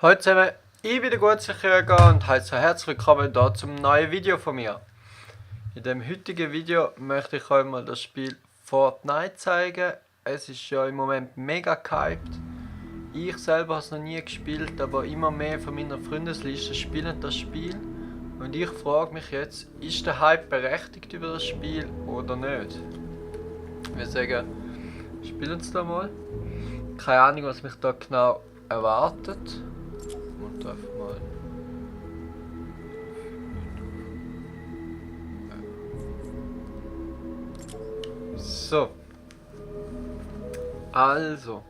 Hallo zusammen, ich bin der Gutzlichjäger und heiße herzlich willkommen hier zum neuen Video von mir. In dem heutigen Video möchte ich euch mal das Spiel Fortnite zeigen. Es ist ja im Moment mega gehypt. Ich selber habe es noch nie gespielt, aber immer mehr von meiner Freundesliste spielen das Spiel. Und ich frage mich jetzt, ist der Hype berechtigt über das Spiel oder nicht? Wir sagen, spielen es da mal. Keine Ahnung, was mich da genau erwartet. Und einfach mal. So. Also.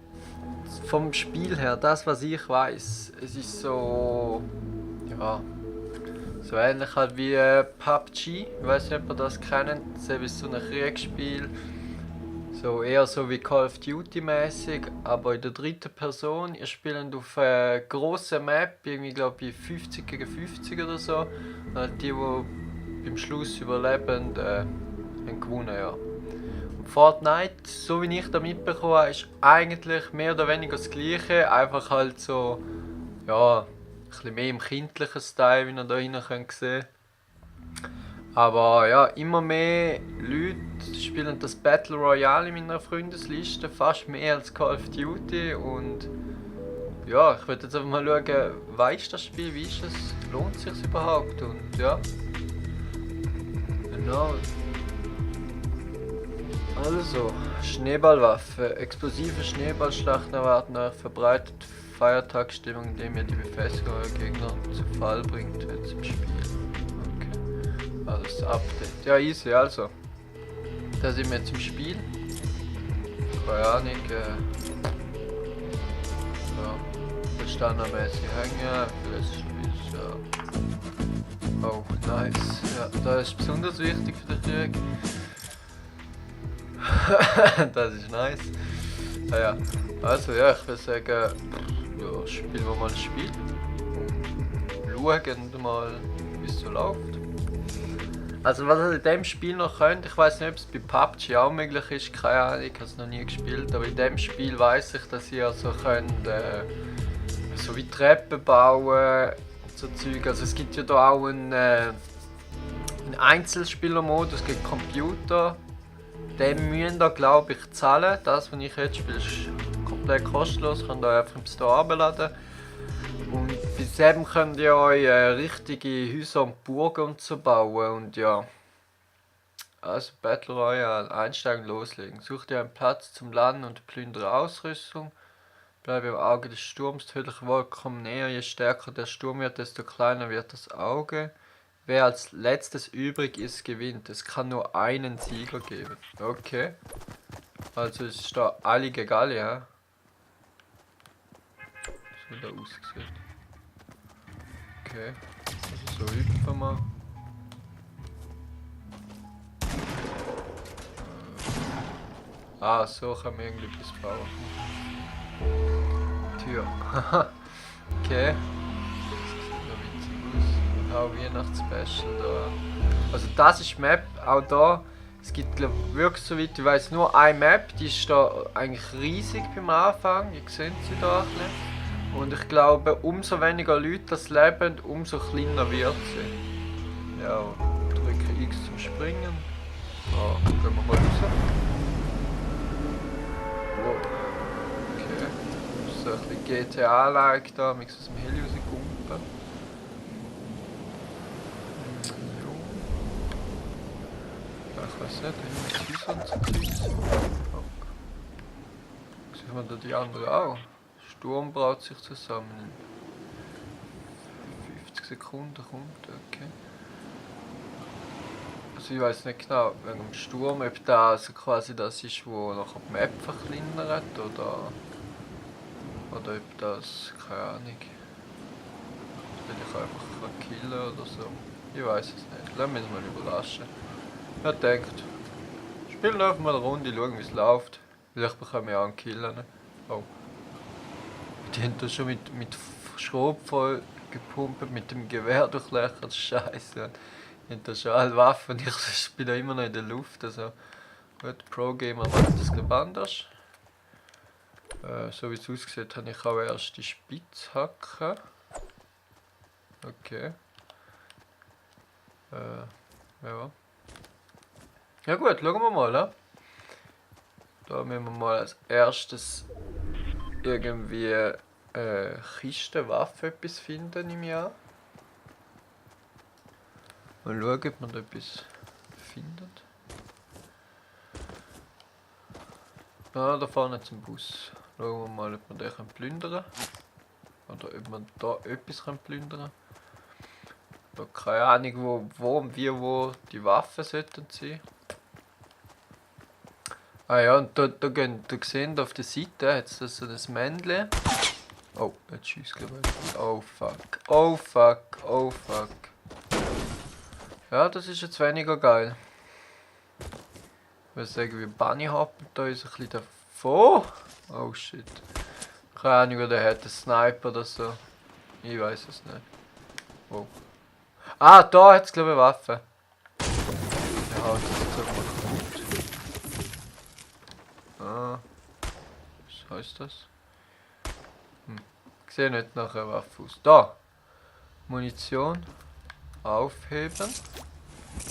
Vom Spiel her, das was ich weiß, es ist so. Ja. So ähnlich halt wie PUBG. Ich weiß nicht, ob ihr das kennt. Es ist so ein Kriegsspiel. So eher so wie Call of Duty mäßig, aber in der dritten Person. Ihr spielt auf einer grossen Map, irgendwie glaube ich 50 gegen 50 oder so. Und die beim Schluss überleben, haben gewonnen, ja. Und Fortnite, so wie ich da mitbekommen habe, ist eigentlich mehr oder weniger das Gleiche, einfach halt so, ja, ein bisschen mehr im kindlichen Style, wie ihr da hinten könnt sehen. Aber ja, immer mehr Leute spielen das Battle Royale in meiner Freundesliste, fast mehr als Call of Duty. Und ja, ich würde jetzt einfach mal schauen, weißt das Spiel, wie ist es, lohnt es sich überhaupt? Und ja, genau. Also, Schneeballwaffe. Explosive Schneeballschlachten erwarten euch verbreitet Feiertagsstimmung, indem ihr die Befestigung eurer Gegner zu Fall bringt, jetzt im Spiel. Also das Update. Ja, easy, also. Da sind wir jetzt im Spiel. Keine Ahnung. Ja. Standardmäßig hängen. Vielleicht ja. Oh, nice. Ja, das ist besonders wichtig für den Krieg. Das ist nice. Ja. Also ja, ich würde sagen, ja, spielen wir mal ein Spiel. Schauen mal, wie es so läuft. Also was ihr in dem Spiel noch könnt, ich weiß nicht, ob es bei PUBG auch möglich ist, keine Ahnung, ich habe es noch nie gespielt, aber in dem Spiel weiß ich, dass ihr so könnt, so wie Treppen bauen, so Zeug. Also es gibt ja da auch einen Einzelspielermodus gegen Computer. Den müsst ihr, glaube ich, zahlen. Das, was ich jetzt spiele, ist komplett kostenlos, könnt ihr einfach im Store herunterladen. Und bei dem könnt ihr euch richtige Häuser und Burgen und so bauen. Und ja, also Battle Royale, einsteigen, loslegen. Sucht ihr einen Platz zum Landen und plündere Ausrüstung. Bleibe im Auge des Sturms, tödliche Wolken kommen näher. Je stärker der Sturm wird, desto kleiner wird das Auge. Wer als letztes übrig ist, gewinnt. Es kann nur einen Sieger geben. Okay. Also ist da alle gegen alle, ja? So da ausgesehen. Okay. Also so hüpfen wir. Ah, so kann man irgendwie etwas bauen. Tür. Okay. Auch Weihnachtsspecial da. Also das ist die Map, auch da. Es gibt glaube wirklich, soweit ich weiß, nur eine Map, die ist da eigentlich riesig beim Anfang. Ihr seht sie da ein bisschen. Und ich glaube, umso weniger Leute das leben, umso kleiner wird sie. Ja, drücke X zum Springen. So, gehen wir mal raus. Wow. Okay. Das ist so ein bisschen GTA-like da, mit aus dem Heli rausgumpen. Ich weiß nicht, wenn ich Füße und so sehen wir da die anderen auch. Sturm braut sich zusammen. 50 Sekunden kommt, okay. Also ich weiß nicht genau, wegen dem Sturm, ob das also quasi das ist, wo nachher die Map verkleinert oder ob das, keine Ahnung, will ich einfach killen oder so. Ich weiß es nicht, lassen wir uns mal überraschen. Er denkt, spielen einfach mal eine Runde, schauen wie es läuft. Vielleicht bekommen wir auch einen Kill. Ne? Oh. Die haben da schon mit Schrot voll gepumpt, mit dem Gewehr durchlöchert, scheiße. Die haben da schon alle Waffen und ich bin da immer noch in der Luft. Also gut, Pro-Gamer macht das glaube anders. So wie es aussieht, habe ich auch erst die Spitzhacke. Okay. Ja. Ja gut, schauen wir mal. Ne? Da müssen wir mal als erstes irgendwie Kiste, Waffe etwas finden im Jahr. Mal schauen, ob man da etwas findet. Ah, da vorne zum Bus. Schauen wir mal, ob wir den plündern können. Oder ob man da etwas plündern kann. Da keine Ahnung, wo und wo die Waffen sollten sein. Ah ja, und da seht auf der Seite hat es so ein Männchen. Oh, jetzt schießt glaube ich. Oh fuck. Oh fuck. Oh fuck. Ja, das ist jetzt weniger geil. Ich würde sagen, wir Bunny hoppen da ist ein bisschen davon. Oh shit. Keine Ahnung, oder hat einen Sniper oder so. Ich weiß es nicht. Oh. Ah, da hat es glaube ich eine Waffe. Ja, das ist doch mal gut. Ah. Was heißt das? Ich sehe nicht nach einer Waffe aus. Da! Munition. Aufheben.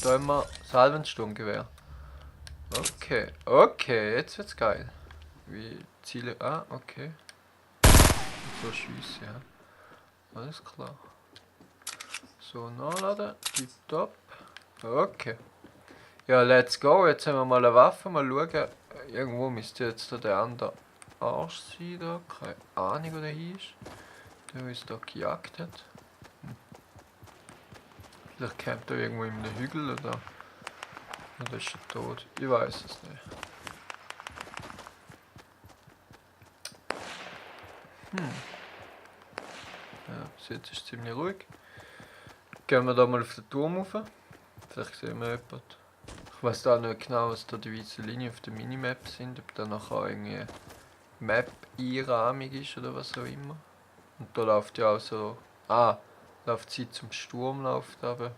Da haben wir Salvensturmgewehr. Okay. Okay, jetzt wird's geil. Wie Ziele. Ah, okay. So schiessen, ja. Alles klar. So, nachladen. Tipptopp. Okay. Ja, let's go. Jetzt haben wir mal eine Waffe. Mal schauen. Irgendwo müsste jetzt da der andere Arsch sein. Da. Keine Ahnung, wo der hier ist. Der uns da gejagt hat. Vielleicht campt er irgendwo in einem Hügel oder ist er tot. Ich weiß es nicht. Ja, bis jetzt ist es ziemlich ruhig. Gehen wir da mal auf den Turm rauf. Vielleicht sehen wir jemanden. Ich weiß da nicht genau, was da die weißen Linien auf der Minimap sind. Ob da nachher irgendwie Map-Einrahmung ist oder was auch immer. Und da läuft ja auch so. Ah, läuft Zeit zum Sturm läuft aber.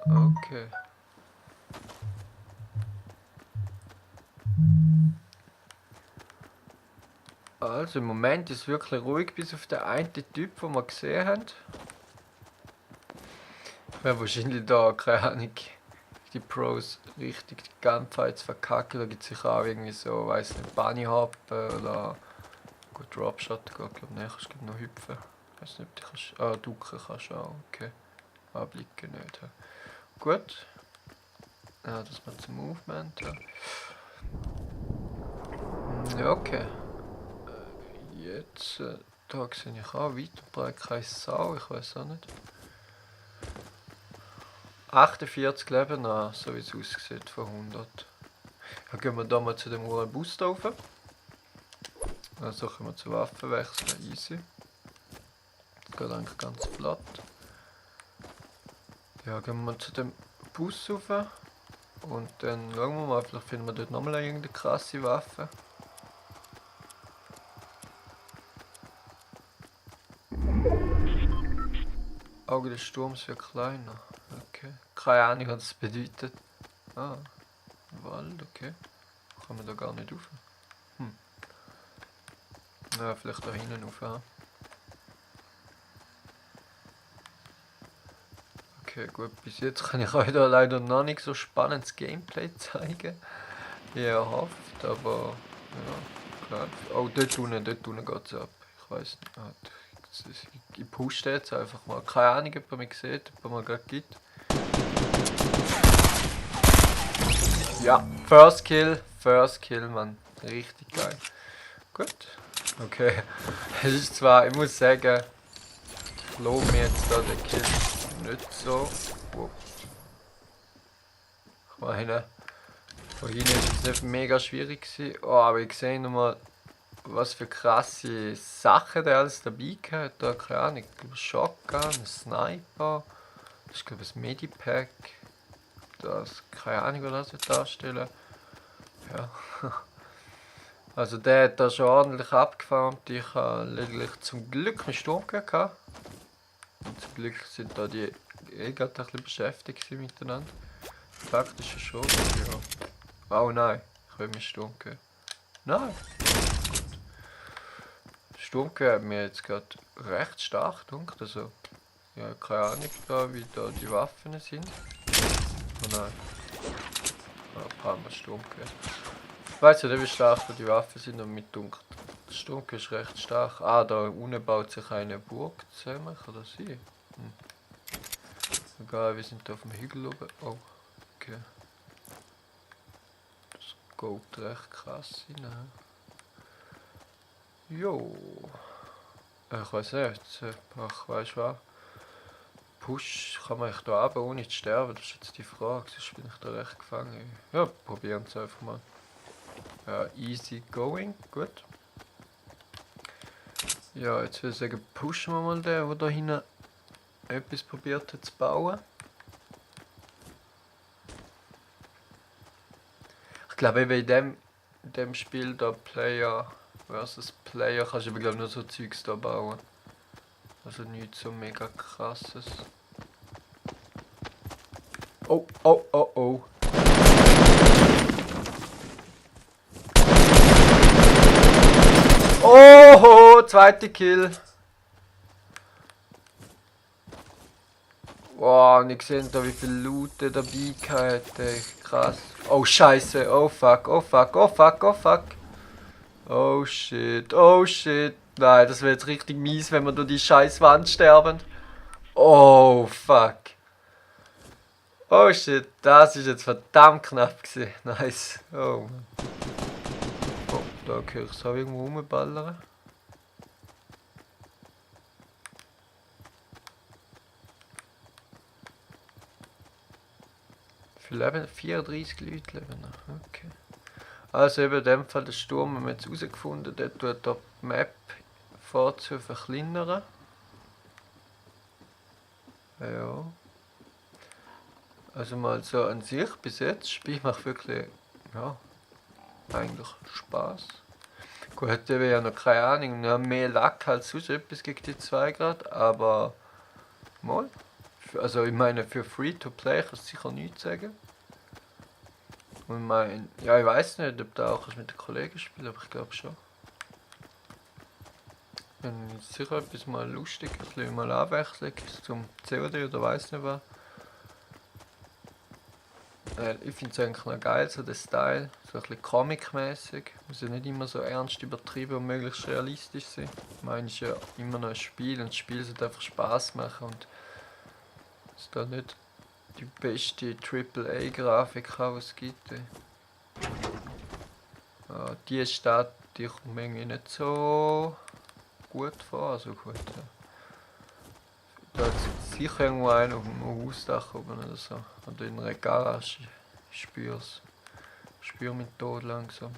Okay. Also im Moment ist es wirklich ruhig, bis auf den einen Typ, den wir gesehen haben. Ja, wahrscheinlich da, keine Ahnung, die Pros richtig die Gunfights verkacken. Da gibt es sicher auch irgendwie so, weiss nicht, Bunny Hop oder gut, Dropshot geht, glaube ich, kannst du noch hüpfen. Ich weiß nicht, ob du kannst. Ah, ducken kannst du auch, okay. Aber blicken nicht. Ja. Gut. Ja, das mal zum Movement. Ja, okay. Jetzt, da sehe ich auch weit und breit keine Sau, ich weiß auch nicht. 48 Leben noch, so wie es aussieht, von 100. Dann gehen wir da mal zu dem hohen Bus da rauf. Also können wir zur Waffe wechseln, easy. Das geht eigentlich ganz flott. Ja, gehen wir zu dem Bus rauf. Und dann schauen wir mal, vielleicht finden wir dort nochmal irgendeine krasse Waffe. Auge des Sturms wird kleiner. Okay. Keine Ahnung, was das bedeutet. Ah, Wald, okay. Kann man da gar nicht rauf. Ja, vielleicht da hinten rauf. Ja. Okay, gut, bis jetzt kann ich euch da leider noch nicht so spannendes Gameplay zeigen. Wie ihr hofft, aber ja, klar. Oh, dort unten geht es ab. Ich weiß nicht. Ah, ich pushe jetzt einfach mal. Keine Ahnung, ob man mich sieht, ob man gerade gibt. Ja, First Kill, Mann. Richtig geil. Gut. Okay. Es ist zwar, ich muss sagen, ich lobe mir jetzt da den Kill nicht so. Wow. Ich meine, vorhin ist es nicht mega schwierig gewesen. Oh, aber ich sehe nochmal, was für krasse Sachen der alles dabei hat. Da, keine Ahnung, ein Shotgun, ein Sniper, das ist glaube ich ein Medipack. Das, keine Ahnung, was das darstellen. Ja. Also der hat da schon ordentlich abgefarmt. Ich habe lediglich zum Glück einen Sturm gehabt. Und zum Glück sind da die gerade ein bisschen beschäftigt miteinander. Faktisch schon. Ja. Oh nein, ich will mir Sturm geben. Nein. Sturmgewehr hat mir jetzt gerade recht stark gedacht. Also, ja, keine Ahnung da, wie da die Waffen sind. Oh nein. Ein paar Mal Sturmgewehr. Ich weiß ja nicht, wie stark da die Waffen sind und mit dunkel. Das Sturmgewehr ist recht stark. Ah, da unten baut sich eine Burg zusammen, kann das sein? Egal, wir sind da auf dem Hügel oben. Oh, okay. Das geht recht krass rein. Jo. Ich weiß nicht, ach, weißt du was? Push, kann man echt da runter ohne zu sterben? Das ist jetzt die Frage, sonst bin ich da recht gefangen. Ja, probieren es einfach mal. Ja, easy going, gut. Ja, jetzt würde ich sagen, pushen wir mal den, der da hinten etwas probiert hat zu bauen. Ich glaube eben in dem Spiel da Player versus Player kannst du aber glaube nur so Zeugs da bauen. Also nichts so mega krasses. Oh, oh, oh, oh. Oh, zweite Kill. Wow, und ich sehe da, wie viel Loot der dabei hatte. Krass. Oh, Scheiße. Oh, fuck. Oh, fuck. Oh, fuck. Oh, fuck. Oh, shit. Oh, shit. Nein, das wäre jetzt richtig mies, wenn wir durch die scheiß Wand sterben. Oh, fuck. Oh, shit. Das ist jetzt verdammt knapp gewesen. Nice. Oh, Mann. Oh, da höre ich es auch irgendwo rumballern. Wie leben? 34 Leute leben noch. Okay. Also eben in dem Fall der Sturm haben wir jetzt herausgefunden, der tut die Map vorzu verkleinern. Ja. Also mal so an sich bis jetzt, das Spiel macht wirklich, ja, eigentlich Spaß. Gut, hätte ich ja noch keine Ahnung, noch mehr Lack als sonst etwas gegen die 2 Grad, aber mal. Also ich meine, für Free-to-Play kannst du sicher nichts sagen. Und ich meine, ja, ich weiß nicht, ob du auch mit den Kollegen spielst, aber ich glaube schon. Dann ist sicher etwas mal lustig, ein bisschen mal Abwechslung zum COD oder weiß nicht was. Ich finde es eigentlich noch geil, so der Style, so ein bisschen comic-mäßig. Muss ja nicht immer so ernst übertrieben und möglichst realistisch sein. Ich meine, es ist ja immer noch ein Spiel und das Spiel sollte einfach Spaß machen und es da nicht die beste AAA-Grafik haben, was es gibt. Ja, die Stadt, die kommt mir irgendwie nicht so gut vor, also gut. Ja. Da ist sicher irgendwo einer auf dem Hausdach oben oder so. Oder in einer Garage. Ich spür's. Ich spür meinen Tod langsam.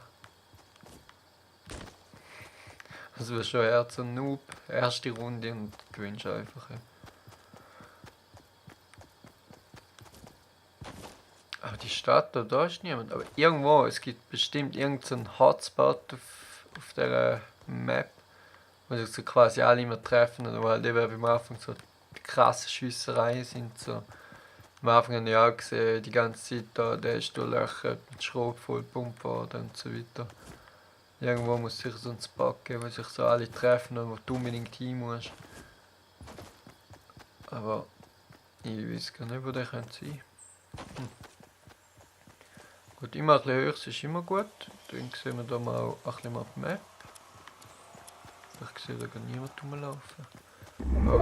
Das wäre schon eher so ein Noob. Erste Runde und gewinnst einfach. Ja. Aber die Stadt, da ist niemand. Aber irgendwo, es gibt bestimmt irgendeinen Hotspot auf dieser Map, wo sich so quasi alle immer treffen und wo halt eben am Anfang so krasse Schiessereien sind. So. Am Anfang habe ich auch gesehen, die ganze Zeit da, der ist durchlöchert mit Schrot voll gepumpt worden und so weiter. Irgendwo muss es sicher so einen Spot geben, wo sich so alle treffen und wo du unbedingt hin musst. Aber ich weiß gar nicht, wo der könnte sein. Gut, immer ein bisschen höher ist immer gut. Dann sehen wir da mal ein bisschen mal die Map. Ich sehe da gar niemand rumlaufen. Oh,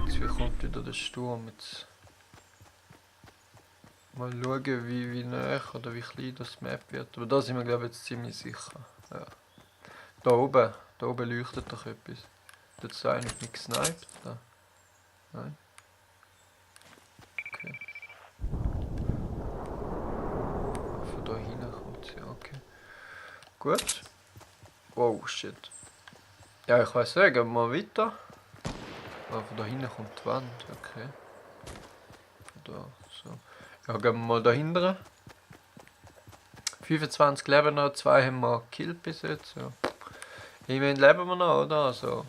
jetzt kommt wieder der Sturm. Jetzt mal schauen, wie nah oder wie klein das Map wird. Aber da sind wir glaube ich jetzt ziemlich sicher. Ja. Da oben leuchtet doch etwas. Da hat einer nicht gesniped. Da. Nein. Okay. Von da hinten kommt sie, okay. Gut. Wow, shit. Ja, ich weiß nicht, gehen wir mal weiter. Ah, von da hinten kommt die Wand, okay. Da, so. Ja, gehen wir mal da hinten. 25 leben noch, 2 haben wir gekillt bis jetzt. Ja. Immerhin leben wir noch, oder? Also,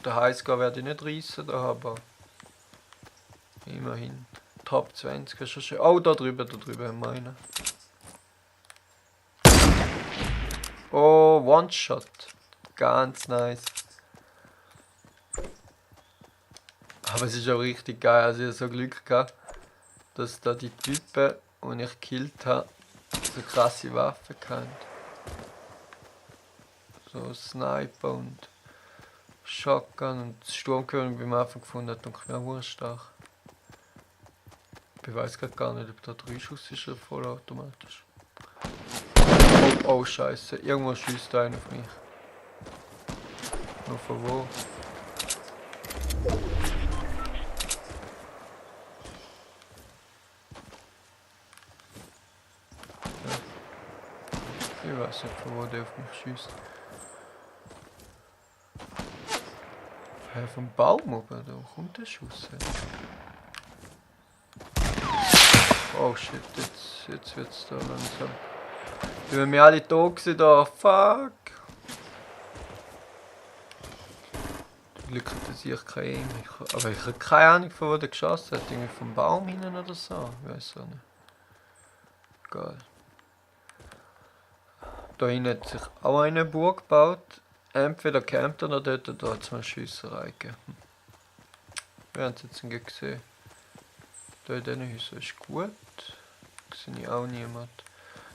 der Highscore werde ich nicht reissen, aber immerhin. Top 20 ist schon schön. Oh, da drüben haben wir einen. Oh, One-Shot. Ganz nice. Aber es ist auch richtig geil. Also ich habe so Glück gehabt, dass da die Typen, die ich gekillt habe, so krasse Waffen hatten. So Sniper und Shotgun und das Sturmgewehr, das ich am Anfang gefunden habe, und ich mir stark. Ich weiß gar nicht, ob da 3 Schuss ist oder vollautomatisch. Oh Scheiße, irgendwo schießt einer auf mich. Nur von wo? Ja. Ich weiß nicht, von wo der auf mich schießt. Vom Baum oben, da kommt der Schuss her. Oh shit, jetzt wird's da langsam. Wenn wir alle tot gewesen da, fuck! Glück hat, dass ich keine Aim habe. Aber ich habe keine Ahnung, von wo der geschossen hat. Irgendwie vom Baum hinten oder so. Ich weiß auch nicht. Geil. Da hinten hat sich auch eine Burg gebaut. Entweder campt er noch dort oder hat es mal Schüsserei gegeben. Wir haben es jetzt nicht gesehen. Da in diesen Häusern ist gut. Da sehe ich auch niemand.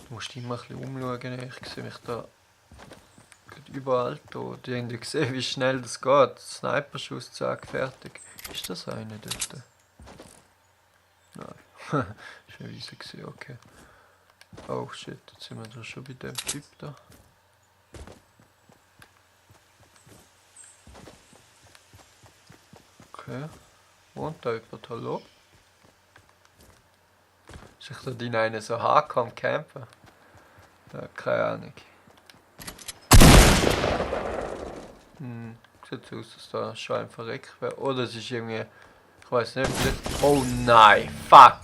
Du musst immer ein bisschen umschauen. Ich sehe mich da überall tot. Die haben ja gesehen, wie schnell das geht. Sniperschuss, zack, fertig. Ist das eine dort? Nein. Ist eine Wiese gesehen, okay. Oh shit, jetzt sind wir da schon bei dem Typ da. Okay. Wohnt da jemand? Hallo? Ist ich da in einen so HK am Campen? Ja, keine Ahnung. Sieht so aus, dass da schon ein verreckt wäre. Oder es ist irgendwie. Ich weiß nicht, vielleicht. Oh nein! Fuck!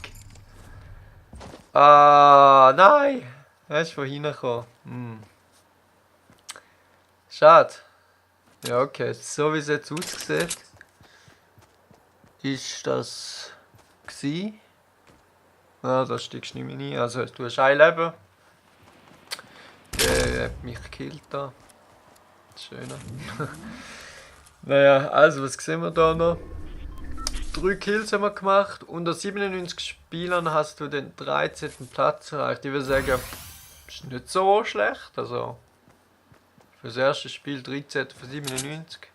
Ah, nein! Er ist von hinten gekommen. Schade. Ja, okay. So wie es jetzt aussieht, ist das gsi. Ah, da steigst du nicht mehr rein. Also du hast ein Leben. Der hat mich gekillt da. Schöner. Naja, also was sehen wir da noch? 3 Kills haben wir gemacht. Unter 97 Spielern hast du den 13. Platz erreicht. Ich würde sagen, ist nicht so schlecht. Also für das erste Spiel 13 von 97.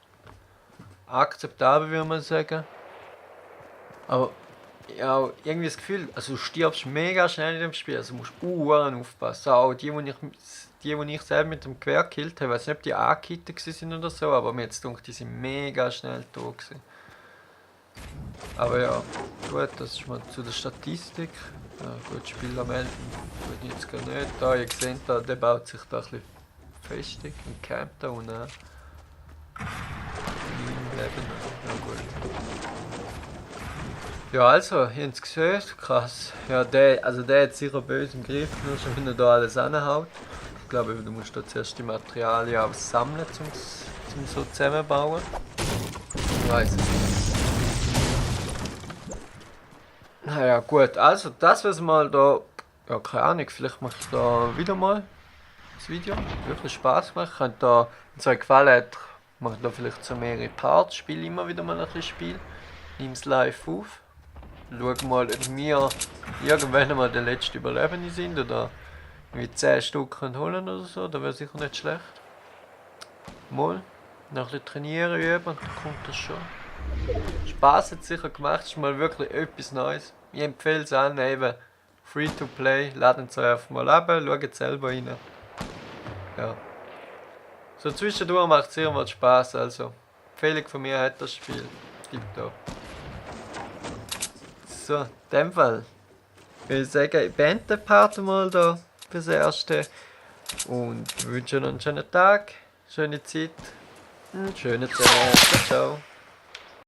Akzeptabel, würde man sagen. Aber ja, irgendwie das Gefühl, also du stirbst mega schnell in dem Spiel, also musst du aufpassen. Auch die ich selber mit dem Gewehr gekillt habe, ich weiß nicht, ob die angehittet sind oder so, aber mir jetzt gedacht, die sind mega schnell tot gewesen. Aber ja, gut, das ist mal zu der Statistik. Ja, gut, Spieler melden, tue ich jetzt gar nicht. Da, ihr seht da, der baut sich da ein bisschen festig und campt da unten. Ja gut. Ja, also, ihr habt es gesehen, krass. Ja, der hat sicher böse im Griff, nur schon wenn er da alles anhaut. Ich glaube, du musst da zuerst die Materialien auch sammeln, zum so zusammenbauen. Ich weiß es nicht. Naja, gut, also, das was mal da. Ja, keine Ahnung, vielleicht mache ich da wieder mal das Video. Wirklich Spaß gemacht. Könnt da, wenn es euch gefallen hat, mache ich da vielleicht so mehrere Parts, spiele immer wieder mal ein bisschen Spiel. Nimm es live auf. Schau mal, ob wir irgendwann mal der letzte Überlebende sind oder wie 10 Stück holen oder so, das wäre sicher nicht schlecht. Mal, noch ein bisschen trainieren, üben und dann kommt das schon. Spaß hat es sicher gemacht, ist mal wirklich etwas Neues. Ich empfehle es an, eben free to play, laden es einfach mal ab, schaut selber rein. Ja. So zwischendurch macht es sehr mal Spaß, also Empfehlung von mir hat das Spiel. Tipptopp. So, in dem Fall würde ich sagen, ich beende den Part mal da fürs Erste und wünsche noch einen schönen Tag, schöne Zeit, einen schönen Tag, ciao, ciao.